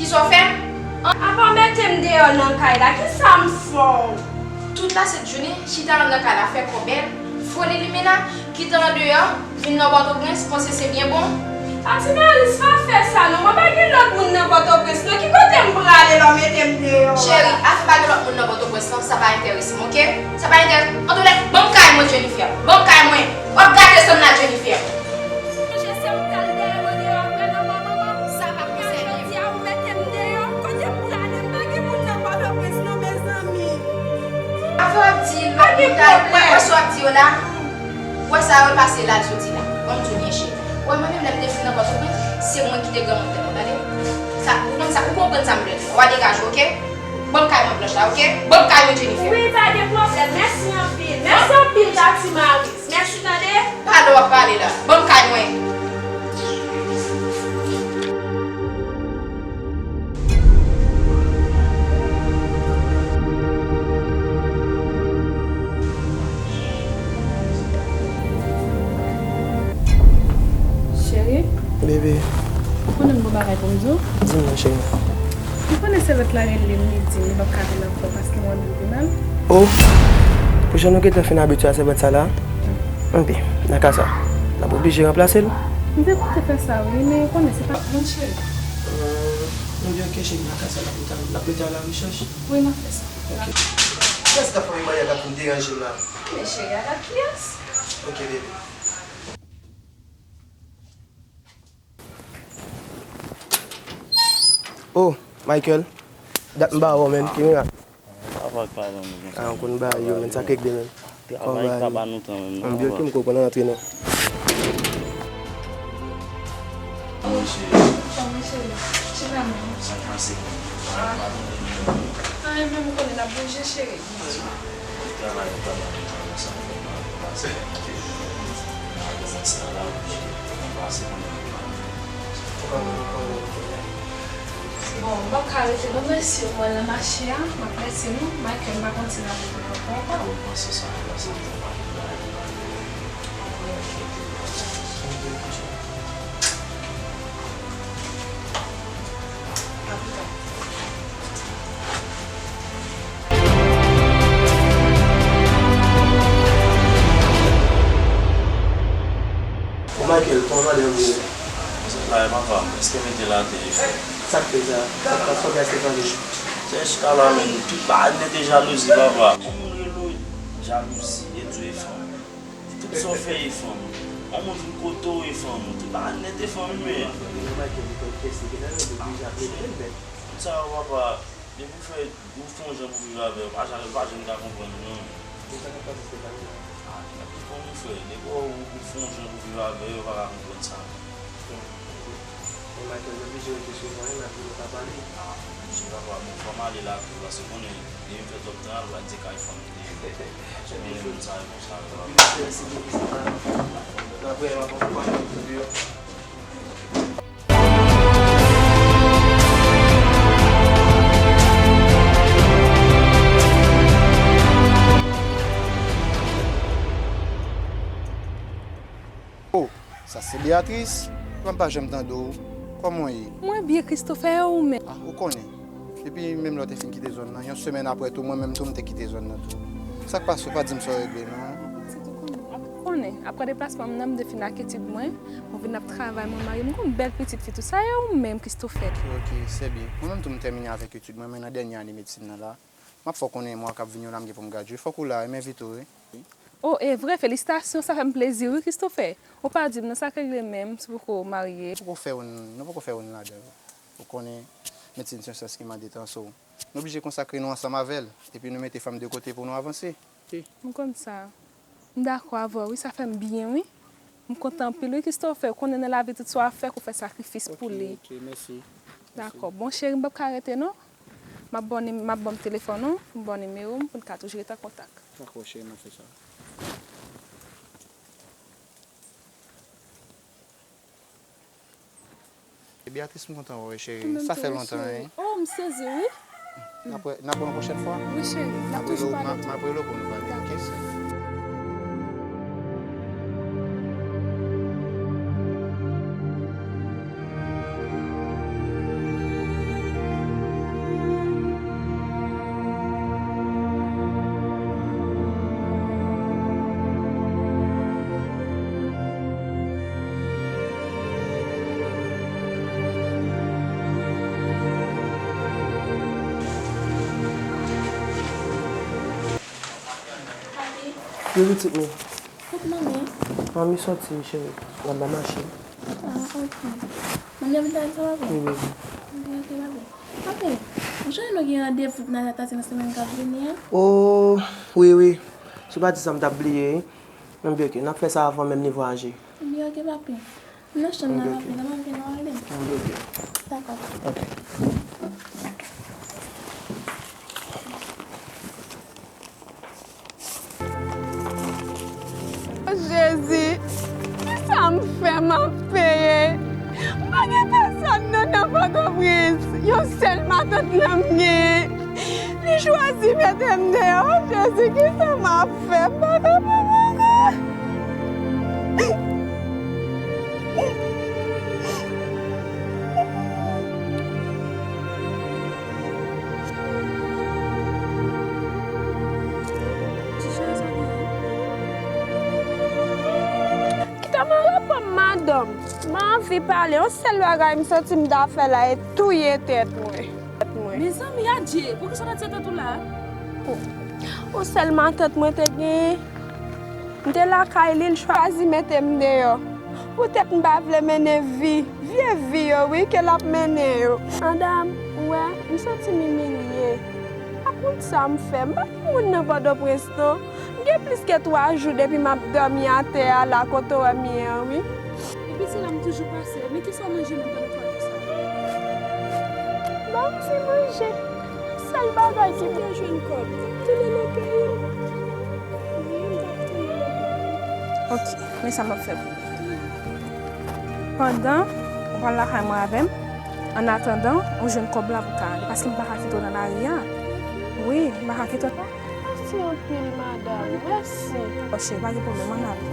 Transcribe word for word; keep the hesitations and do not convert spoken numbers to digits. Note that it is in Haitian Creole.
Kisa w fè m? Apa w mete m deyò nan kay la, kisa m fè w? Tout lasent jounen, chita anndan kay la, fè kò bèl, foli limena, kite w andeyò, vin nan Pòtoprens, panse se byen bon. Ti Maris, pa fè sa non, mwen pa gen lòt moun nan Pòtoprens non, ki kote m prale lè w mete m deyò a? Cheri, afè pa gen lòt moun nan Pòtoprens lan, sa pa enterese m, oke? Sa pa enterese m. Antoulèka, ban m kay mwen, Jennifer. Ban m kay mwen. W ap gate san m la, Jennifer. Sonje se ou k al dèyè m andeyò apre nan ba manman m. Sa pa konsène m. Jodi a ou mete m deyò. Kote m prale? M pa gen moun nan Pòtoprens non, mezanmi. Afè w ap di lòt moun ta, wè sa w ap di yo la. Wè sa yo pase la, l soti la. Ban m di w byen, cheri. Wè mwen menm, lè m te fin nan Pòtoprens, se mwen ki te granmoun tèt mwen, tande? Sa, ou konn sa, ou konprann sa m vle di. W a degaje w, oke? Ban m kay mwen blanch la, oke? Ban m kay mwen, Jennifer. Wi, pa gen pwoblèm. Mèsi anpil. Mèsi anpil, Tati Maris. Mèsi, tande. Pale w ap pale la. Ban m kay mwen. Cheri. Bebe. Ou konnen m gon bagay pou m di w? Di m non, cheri. Ou konnen sèvant la rele m, li di m li p ap ka vin ankò paske mwen anvi l pi mal. Oh! Pou jan nou gentan fin abitye a sèvant sa la, enben, nan ka sa, n ap oblije ranplase l. M te konte fè sa wi, men ou konnen se pa... Bon, cheri. Enben, oke, cheri, nan ka sa, n ap mete, n ap mete a la rechèch. Wi, n ap fè sa. Oke. Kiyès k ap fè yon bagay k ap vin deranje m la? Men cheri, a la kiyès? Oke, bebe. Oh, Michael. Dat m pa wè w, menm. Ki mira? Sa va, k pa janm konsa. Ah, ou konn bagay yo, menm. Sa k regle, menm. Travay pa ba nou tan, menm, non. Anbyen, oke, m konprann, antre non. Kòman cheri? Chita menm. Sa k pase? Ah. Anyen, menm ou konnen n ap bouje, cheri. Travay, travay, travay, sa fè mal, pase. Sa la, pase. Bon, m p ap ka rete non, mèsi, mwen nan mache a, m ap mèsi nou, Michael, m pa konn si n ap rete ankò. Bon, panse sa, panse sa. Ou Michael, kòman madanm ou ye? Sa la, papa, èske mete l atè, frè? Sa k fè sa? Sa k pase, Stephanie? Se chita la, men tout bagay nèt e jalouzi, papa. Yon moun rele w, jalouzi, e di w e fanm. Tout sa w fè e fanm. Yon moun vin kote w e fanm. Tout bagay nèt e fanm, men. Tout sa yo, papa, depi w fè, ou fè yon jan pou viv avè yo, pa janm, pa janm ka konprann, non. Men sa k ap pase, Stephanie? Ah, li konn ou, frè. Depi w, ou fè yon jan pou viv avè yo, yo pa ka konprann sa. Bon, Michael, nou oblije rete sou pwen an, n ap vin nou ka pale. Ah, oblije, papa, men fò m ale la tou, paske konnen, depi m fè twòp tan, al di kay fanm li ye. Konnen moun sa yo konsa, yo pa... Mèsi, mèsi, mèsi, papa. N ap wè, m ap pran kòb pou deyò. Oh, sa se Beatrice. Kòman m pa janm tande w? Kòman w ye? Mwen byen, Christopher, e ou menm? Ah, ou konnen. Depi menm lè w te fin kite zòn nan, yon semèn apre tou, mwen menm tou, m te kite zòn nan tou. Sa k pase, ou pa di m sa w regle, non? Pitit ou konnen, ap konnen. Apre deplasman m nan, m te fin ak etid mwen, mwen vin ap travay, mwen marye, m gon bèl pitit fi tou. Sa e ou menm, Christopher? Ok, ok, se byen. Mwen menm tou, m tèmine avèk etid mwen, mwen nan dènye ane medsin nan la. M ap fè w konnen mwa k ap vini yo la, m gen pou m gradye. Fòk ou la wi, m envite w wi. Oh, e vre, felisitasyon, sa fè m plezi wi, Christopher. Ou pa di m non, sa k regle menm, si w poko marye? Nou poko fè youn, nou poko fè youn ladan yo. Ou konnen, medsin se yon syans ki mande tan, so, nou oblije konsakre nou ansanm avè l, epi nou mete fanm de kote pou nou avanse. M konn sa. M dakò avè w wi, sa fè m byen wi. M kontan anpil wi, Christopher. Ou konnen nan lavi tout sa w ap fè, ou fè sakrifis pou li. Ok, ok, mèsi. Dakò. Bon, cheri, m p ap ka rete non. M ap ba w nim-, m ap ba w telefòn ou, m ba w nimewo m pou n ka toujou rete an kontak. Dakò, cheri, m ap fè sa. Beatrice, m kontan wè w, cheri. Sa fè lontan, hein. Oh, m sezi, wi. N ap wè, n ap wè yon pwochèn fwa. Wi, cheri. N ap toujou pale. M ap rele w pou nou pale, ok? Dakò. Wi, pitit mwen. Kot manmi? Manmi soti, cheri. L ap bay mache. Ah, ok. Manmi ap vin travay sa maten? Wi, wi, wi. Ok, ok, papi. Papi, ou sonje nou gen randevou pou n al Tati nan semèn k ap vini an? Oh, wi, wi. Si w pa di sa, m t ap bliye, wi. Ebyen, ok, n ap fè sa avan menm li vwayaje. Ebyen, ok, papi. Nan chanm nan, m ap vin, m ap vin, w a rele m. Dakò. Jezi, kisa m fè m ap peye? M pa gen pèsòn non nan Pòtoprens. Yon sèl matant lan m gen. Li chwazi mete m deyò. Jezi, kisa m ap fè? M pa ka pran ankò. Kite m al aprann madanm. M anvi pale. Yon sèl bagay m santi m ta fè la e touye tèt mwen. Mezanmi, adje, poukisa w nan tèt ou la? Yon sèl matant mwen te genyen. M te lakay li, l chwazi mete m deyò. Poutèt m pa vle mennen vi, vye vi yo, wi, ke l ap mennen yo. Madanm, ou wè, m santi m imilye. M pa konn sa m fè. M pa gen moun nan Pòtoprens, non. M gen plis ke twa jou depi m ap dòmi atè a la, kote w wè m ye an, wi. Epi se la m toujou pase. Men kisa w manje menm pandan twa jou sa yo? Ba m ti manje. Sèl bagay ki... Si m te jwenn kòb, m t ap tounen nan peyi m. Wi, m t ap tounen nan peyi m. Ok, men sa m ap fè pou ou. Pandan ou pral lakay mwen avè m, annatandan ou jwenn kòb la pou ka ale, paske m pa ka kite w nan lari a. Wi, m pa ka kite w. Mèsi anpil, madanm. Mèsi. Ok, cheri, pa gen pwoblèm, ann ale.